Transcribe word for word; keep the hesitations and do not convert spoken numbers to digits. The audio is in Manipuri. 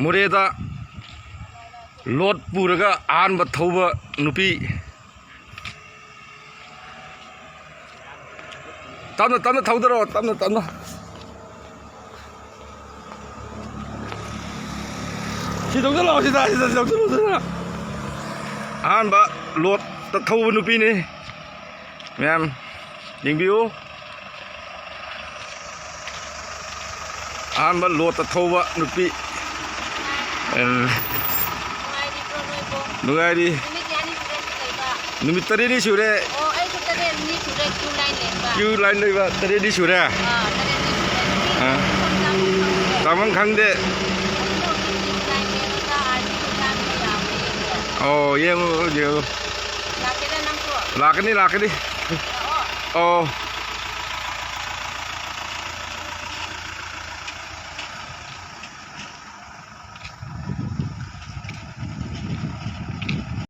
ꯃꯣꯔꯦꯗ ꯂꯣꯠ ꯄꯨꯔꯒ ꯑꯍꯥꯟꯕ ꯊꯧꯕ ꯅꯨꯄꯤ꯫ ꯇꯞꯅ ꯇꯞꯅ ꯊꯧꯗꯔꯣ, ꯇꯞꯅ ꯇꯞꯅ꯫ ꯁꯤ ꯊꯧꯗꯔꯣ, ꯁꯤꯗ, ꯁꯤꯗ, ꯁꯤ ꯊꯧꯗꯔꯣ, ꯁꯤꯗ꯫ ꯑꯍꯥꯟꯕ ꯂꯣꯠꯇ ꯊꯧꯕ ꯅꯨꯄꯤꯅꯤ꯫ ꯃꯌꯥꯝ ꯌꯦꯡꯕꯤꯌꯨ꯫ ꯑꯍꯥꯟꯕ ꯂꯣꯠꯇ ꯊꯧꯕ ꯅꯨꯄꯤ꯫ ꯑꯦ, ꯅꯨꯡꯉꯥꯏꯔꯤꯕ꯭ꯔꯣ ꯅꯣꯏꯕꯣ? ꯅꯨꯡꯉꯥꯏꯔꯤ꯫ ꯅꯨꯃꯤꯠ ꯀꯌꯥꯅꯤ ꯁꯨꯔꯦ ꯁꯤ ꯂꯩꯕ? ꯅꯨꯃꯤꯠ ꯇꯔꯦꯠꯅꯤ ꯁꯨꯔꯦ꯫ ꯑꯣ, ꯑꯩꯁꯨ ꯇꯔꯦꯠꯅꯤ ꯁꯨꯔꯦ ꯀ꯭ꯌꯨ ꯂꯥꯏꯟ ꯂꯦꯡꯕ꯫ ꯀ꯭ꯌꯨ ꯂꯥꯏꯟ ꯂꯩꯕ ꯇꯔꯦꯠꯅꯤ ꯁꯨꯔꯦ꯫ ꯑꯥ, ꯇꯔꯦꯠꯅꯤ ꯁꯨꯔꯦ꯫ ꯑꯥ꯫ ꯃꯐꯝ ꯆꯥꯐꯝ ꯈꯪꯗꯦ꯫ ꯆꯥꯐꯝ ꯈꯪꯗꯦ꯫ ꯑꯩꯁꯨ ꯍꯧꯖꯤꯛ ꯀ꯭ꯌꯨ ꯂꯥꯏꯟ ꯂꯦꯡꯉꯒ ꯑꯥꯔꯃꯤ ꯃꯆꯥ ꯑꯃ ꯌꯥꯎꯔꯦ꯫ ꯑꯣ, ꯌꯦꯡꯉꯨ, ꯌꯦꯡꯉꯨ꯫ ꯂꯥꯛꯀꯦꯔꯥ ꯅꯪꯁꯨ? ꯂꯥꯛꯀꯅꯤ, ꯂꯥꯛꯀꯅꯤ꯫ ꯂꯥꯛꯑꯣ꯫ ꯑꯣ꯫